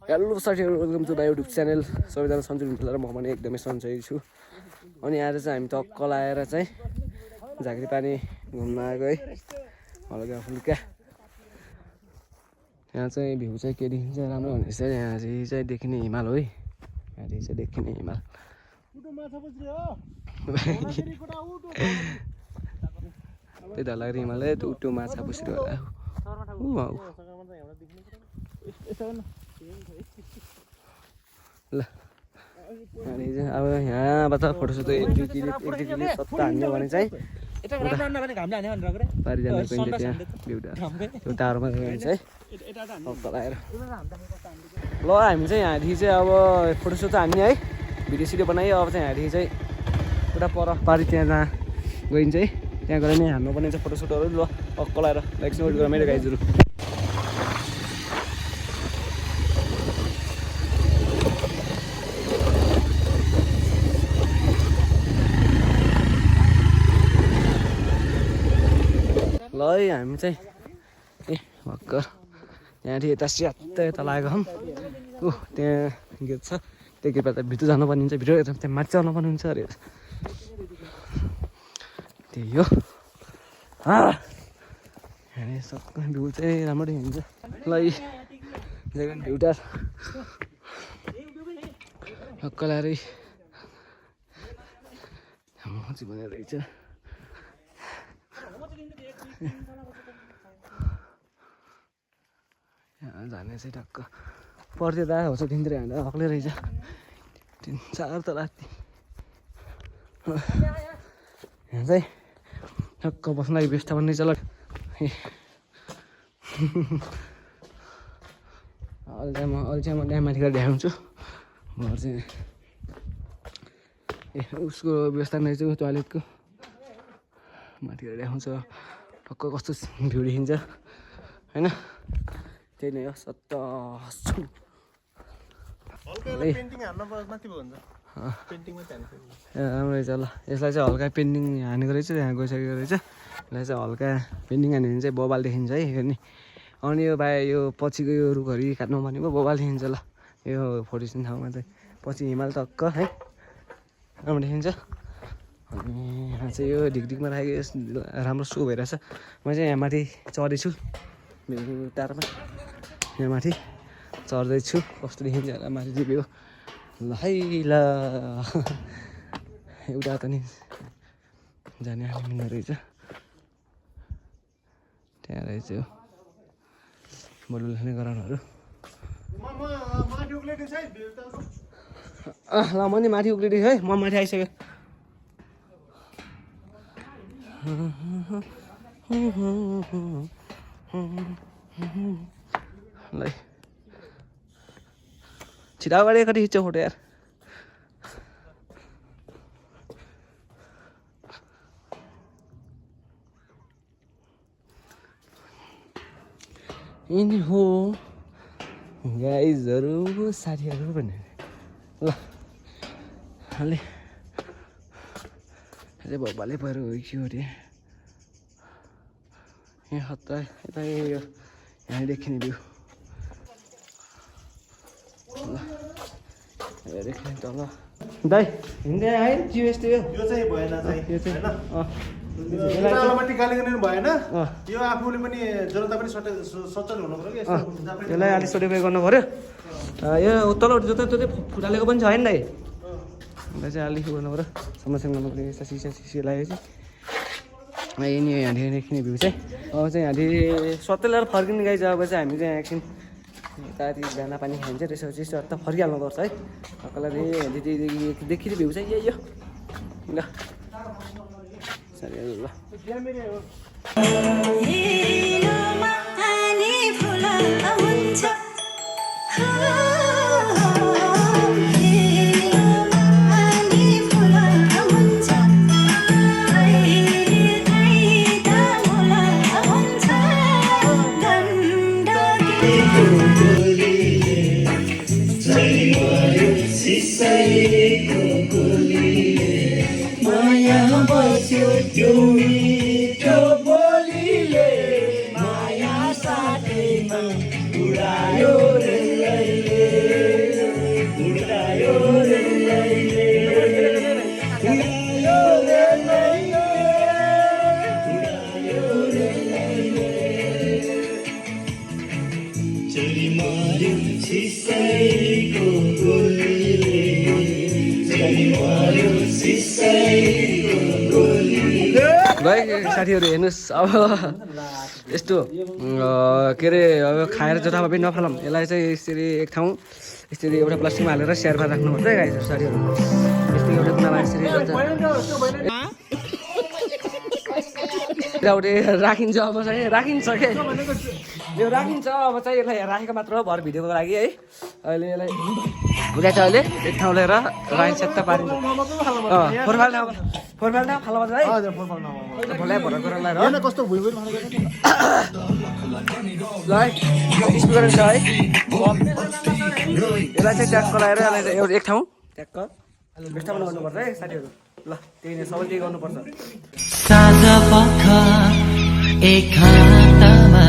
Hello साथीहरु, welcome to my YouTube channel. सबैजना सन्चै हुनुहुन्छ र म पनि एकदमै सन्चै छु। अनि आज चाहिँ हामी टक्क लाएर चाहिँ झाँक्री पानी घुम्न आएको है, हल्का फुल्का। यहाँ चाहिँ भ्यू चाहिँ के देखिन्छ राम्रो भनेपछि चाहिँ यहाँ चाहिँ देखिने हिमाल हो है। यहाँ चाहिँ देखिने हिमाल। त्यही धलागिरी हिमाल है, त्यो उटो माछा पुछ्री होला। ल अब यहाँबाट फोटोसुट एकदिन सत्ता हान्यो भने चाहिँ पारिजाने पाइन्छ त्यहाँ त्यो टाढोमा गइन्छ है लगाएर। ल हामी चाहिँ यहाँदेखि चाहिँ अब फोटोसुट हान्ने है, भिडियो सिडियो बनायो। अब चाहिँ यहाँदेखि चाहिँ पुरा पर पारि त्यहाँ जहाँ गइन्छ है, त्यहाँ गएर नै हान्नु पर्ने चाहिँ फोटोसुटहरू। ल टक्क लगाएर लाइक नोट गरेर मेरो गाइजहरू। ल है हामी चाहिँ भर्खर यहाँदेखि यता स्यात्त यता लागेको हौँ। त्यहाँ गेट छ, त्यो गेटबाट भित्र जानुपर्ने हुन्छ, भिडियो त्यहाँ माथि जानुपर्ने हुन्छ अरे। त्यही हो यहाँ सबको भ्यू चाहिँ राम्ररी हुन्छ। ल जग्गा भ्यू टार भक्क लाएर भनेर रहेछ। यहाँ जाने चाहिँ टक्क पर्थ्यो दा हो तिनतिर हान्दा अग्लै रहेछ। 3-4 त राति यहाँ चाहिँ टक्क बस्न लागि व्यवस्था पनि रहेछ। ल अहिले चाहिँ म त्यहाँ माथि गएर देखाउँछु। घर चाहिँ उसको व्यवस्था नै रहेछ टोयलेटको, माथि गएर देखाउँछ टक्क कस्तो भ्यू देखिन्छ होइन। त्यही नै हो सत्ता राम्रो रहेछ। ल यसलाई चाहिँ हल्का पेन्टिङ हानेको रहेछ, यहाँ गइसकेको रहेछ। यसलाई चाहिँ हल्का पेन्टिङ हान्यो भने चाहिँ बबाल देखिन्छ है हेर्ने। अनि यो भाइ यो पछिको यो रुखहरू काट्नु भनेको बबाल देखिन्छ। ल यो 47 ठाउँमा चाहिँ पछि हिमाल टक्क है राम्रो देखिन्छ। अनि यहाँ चाहिँ यो ढिकढिकमा राखेको राम्रो सो भइरहेछ। म चाहिँ यहाँ माथि चढ्दैछु टाढोमा, यहाँ माथि चढ्दैछु कस्तो देखिन्छ होला माथि भ्यू। ल है ल एउटा त नि जाने मिल्ने रहेछ, त्यहाँ रहेछ बलु लेख्ने गराउनहरू। ल म नि माथि उक्लिदिएँ है, म माथि आइसकेँ। ल छिटो अगाडि कति खिच्छ फोटो यार। यिनी हो गाइजहरू साथीहरू भने। ल अलि अझै भले पहिरो गयो अरे यहाँ हत्ता यता यो यहाँ देखिने भ्यू। ल देखिने तल दाइ हिँड्दै आयो जिएसटी यो चाहिँ भएन चाहिँ यो चाहिँ यसलाई गाली गर्ने भएन। यो आफूले पनि जनता पनि सचेत हुनु पर्यो कि त्यसलाई अलिक सोडिफाई गर्नु पऱ्यो। यो तलबाट जता जतै फुटालेको पनि छ होइन दाइ, यसलाई चाहिँ अलिक गर्नु पऱ्यो, समस्या गर्नु पऱ्यो। यस्ता सिसी लागेपछि यिनी यहाँदेखि देखिने भ्यू चाहिँ। अब चाहिँ यहाँदेखि सत्तै लिएर फर्किने गाइज। अब चाहिँ हामी चाहिँ एकछिन यताति दाना पानी खाइन्छ, त्यसपछि सत्ता फर्किहाल्नुपर्छ है। अकलले देखिने भ्यू चाहिँ यही हो। ल सरी ल माया साथैमा उडायो रे गयो साथीहरू हेर्नुहोस् अब यस्तो के अरे अब खाएर जतामा पनि नफालौँ यसलाई चाहिँ यसरी एक ठाउँ यसरी एउटा प्लास्टिकमा हालेर स्याहार पारेर राख्नुपर्छ है गाईहरू साथीहरू यस्तो एउटा कुनामा यसरी राखिन्छ अब चाहिँ राखिन्छ के यो राखिन्छ अब चाहिँ यसलाई राखेको मात्र भर भिडियोको लागि है अहिले यसलाई हुँदै छ अहिले एक ठाउँ लिएर राखिन्छ सेत्ता पारिन्छ फोरफाल न फाला है भोलाइ भर गरेर लगाएर कस्तो भुइँ ल स्पिकर छ है यसलाई चाहिँ ट्याक्क लगाएर यसलाई चाहिँ एउटा एक ठाउँ ट्याक्क स्थापना गर्नुपर्छ है साथीहरू ल त्यही नै सबैले गर्नुपर्छ साँझ पख एकान्तमा